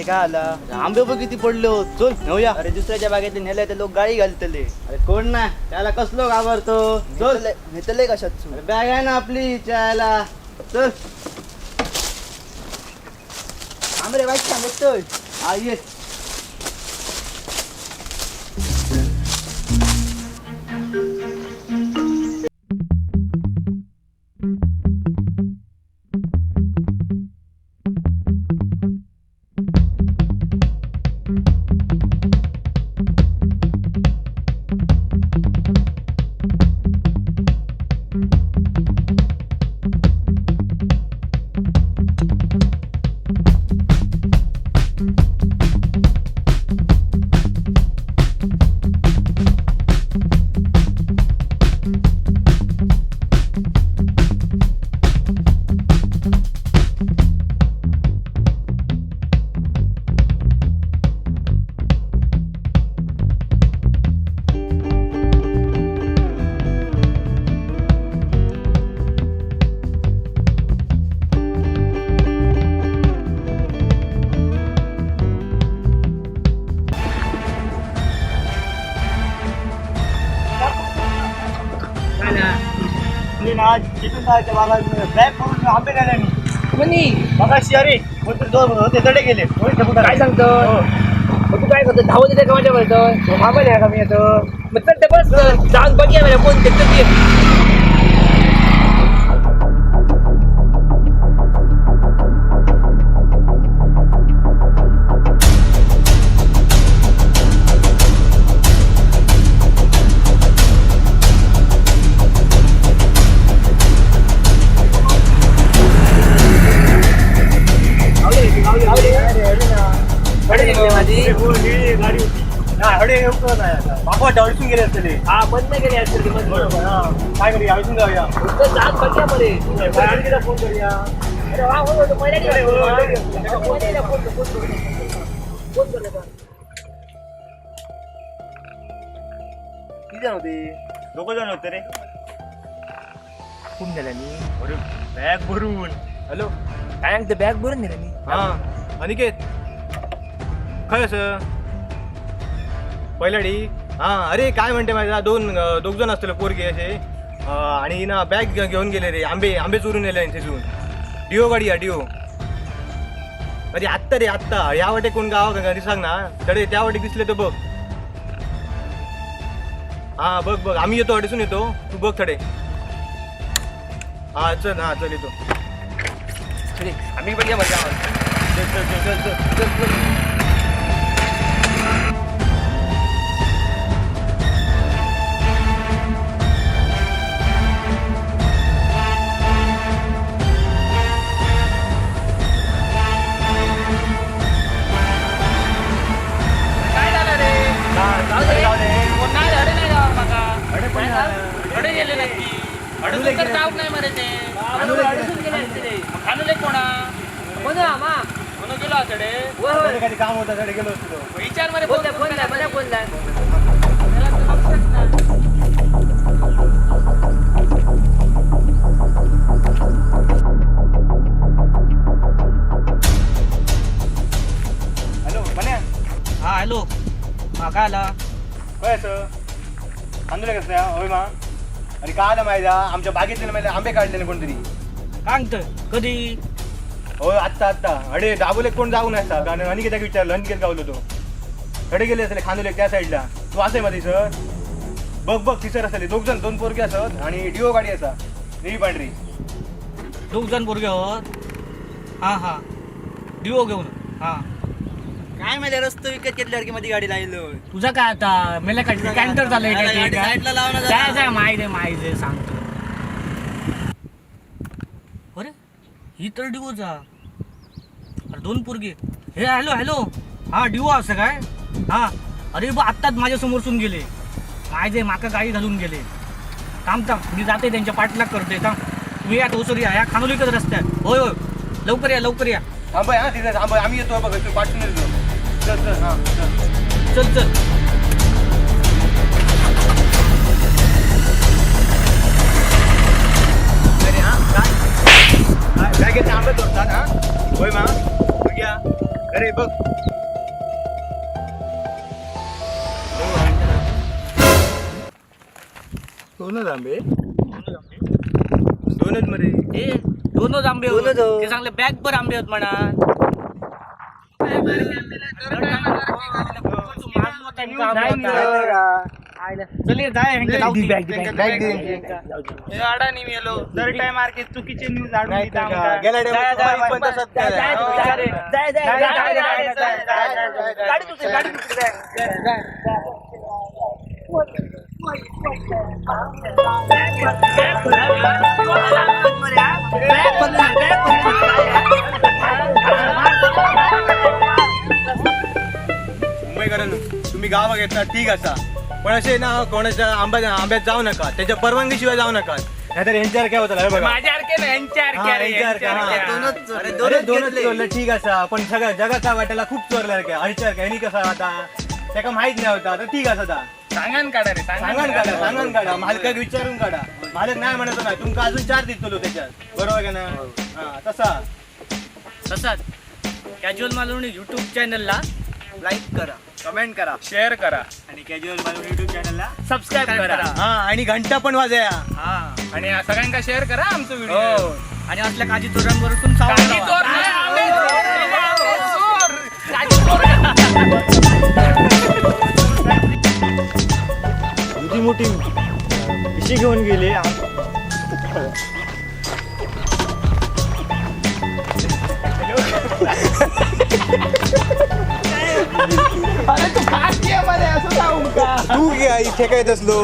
काय आला? आंबे बघ किती पडले हो. चल नेऊया. अरे दुसऱ्याच्या बागेतले नेले तर लोक गाळी घालतले. अरे कोण नाही, त्याला कसलो घाबरतो. चल. नेतले कशात तू? अरे बॅग आहे ना आपली चायला, चल. आंबे वाईट सांगतोय. हा ये. बॅग आंबे नेले. कोणी? मगाशी अरे कोणतरी दोन होते, तडे गेले. काय सांगतो? मग तू काय करतो? धावत येते का माझ्या करतो? मामा नाही का मी येतो. मग चल ते बस जाऊन बघूया मला कोण ते चल ये. माझी गाडी होती हडे बाबा अडचून गेले असते. हा बंद नाही केली असेल ती मधली. बरोबर हा. काय करूया? अडचून जाऊया. तर जाऊन बघूया बरे. आणखीला फोन करूया. अरे वा, हो, हो, तो महिन्याने अरे, हो, हो, हो. महिन्याला फोन कर, फोन कर, फोन कर नका. किती जण होते? दोघं जण होते रे. कोण नेला मी? अरे बॅग भरून. हॅलो. काय सांगतो, बॅग भरून नेला मी. हा अनिकेत, खय असं पहिल्याडी. हा अरे काय म्हणते माझ्या दोन दोघ जण असतील पोरगे असे आणि ना बॅग घेऊन गेले रे. आंबे आंबे चोरून नेले तिथून. डिओ गाडी आहे डिओ. अरे आत्ता रे आत्ता ह्या वाटे कोण गावा घरी सांग ना तडे त्या वाटे दिसले तर बघ. हा बघ बघ, आम्ही येतो, अडसून येतो, तू बघ थडे. हा चल, हा चल येतो. चल, आम्ही पण या मजा. चल चल चल चल चल चल. काय झालं रे? जाऊ दे. कोण नाही, अरे नाही जावं माका. अडे गेले नक्की. अडून तर जाऊक नाही मरे ते. अडून गेले असते ते. मग खानुले कोणा? कोण गेलो आकडे? काही काम होतं तडे गेलो असतो. विचार मरे फोन फोन फोन. हॅलो म्हणे. हा हॅलो, हा काय आला? काय असं आंदोलन कसं होय मा. अरे काय आलं माहिती आमच्या बागेतले माहिती आंबे काढले कोणतरी. सांगत कधी? हो आत्ता आत्ता. अरे दाबोले कोण जाऊ नसता कारण अनिकेताक विचारलं, अनिकेत गावलो तो. कडे गेले असले खांदोले त्या साईडला. तू असे मध्ये सर बघ बघ तिसर असले दोघ जण, दोन पोरगे असत आणि डिओ गाडी असा निळी पांढरी. दोघ जण पोरगे आहोत. हा हा डिओ घेऊन. हा काय माहिती रस्तो विकत घेतल्यावर मध्ये गाडी लावलो. तुझा काय आता मेला काय कॅन्टर झालंय काय ते काय? साईडला लावणार काय काय माहिती आहे, माहिती आहे, सांगतो. अरे ही तर डिओचा. अरे दोन पोरगे. हे हॅलो हॅलो, हा डिओ असं काय? हा अरे बा आत्ताच माझ्या समोरसून गेले. माहिती आहे माका गाडी घालून गेले. थांब थांब मी जाते त्यांच्या पाठलाग करते. थांब तुम्ही या तोसर या, या खानोलीकच रस्त्यात. होय होय लवकर या लवकर या. थांब हा तिथे थांब, आम्ही येतो बघ, तू पाठवून येतो. चल चल हा चल. चल चल. अरे हा काय काय बॅगेत आंबे तोडतात. हा होय मा बघूया. अरे बघ. दोनच आंबे, दोनच मध्ये. ए, दोनच आंबे होत. ते चांगले बॅग भर आंबे होत म्हणा. चल ये, जाय ह्यांच्या जाऊ दे. अडाणी मेलो दर टाइम मार्केट चुकीचे न्यूज आणून नाही देता तर का? आमका. गेल्या जाय, time जाय, पण तसंच जाय, केलं. जाय, जाय, जाय, जाय, जाय, जाय, जाय, जाय, जाय. गाडी दुसरी, गाडी दुसरी, जाय, जाय. मुंबईकरांनो, तुम्ही गावात घेतला ठीक असा, पण असे ना कोणाच्या आंब्यात जाऊ नका, त्याच्या परवानगीशिवाय जाऊ नका, नाहीतर यांच्यावर काय होतं हे बघा. माझ्यासारखे ना, यांच्यासारखे हा, अरे, यांच्यासारखे, हा. यांच्यासारखे. अरे दोनच चोरलं ठीक असा, पण सगळ्या जगाचा वाटायला खूप चोरला काय हलच्यार यांनी कसा आता त्याका माहित नाही होता, तर ठीक असा आता. सांगान काढा रे, सांगान काढा, सांगान काढा, मालकाक विचारून काढा. मालक नाही म्हणत नाही, तुमका अजून चार दिसतलो त्याच्यात, बरोबर का ना? हा तसा. तसाच कॅज्युअल मालवणी युट्यूब चॅनलला लाईक करा, कमेंट करा शेअर करा आणि कॅज्युअल मालवणी युट्यूब चॅनलला सबस्क्राईब करा. हा, आणि घंटा पण वाजया. हा. आणि सगळ्यांका शेअर करा आमचं व्हिडिओ. हो, आणि असल्या काजी चोरांवरून सावध काजी राहा. चोर नाही, आंबे चोर, आंबे चोर, काजी चोर. किती मोठी पिशी घेऊन गेले. तू घ्या इथे काय तसलो.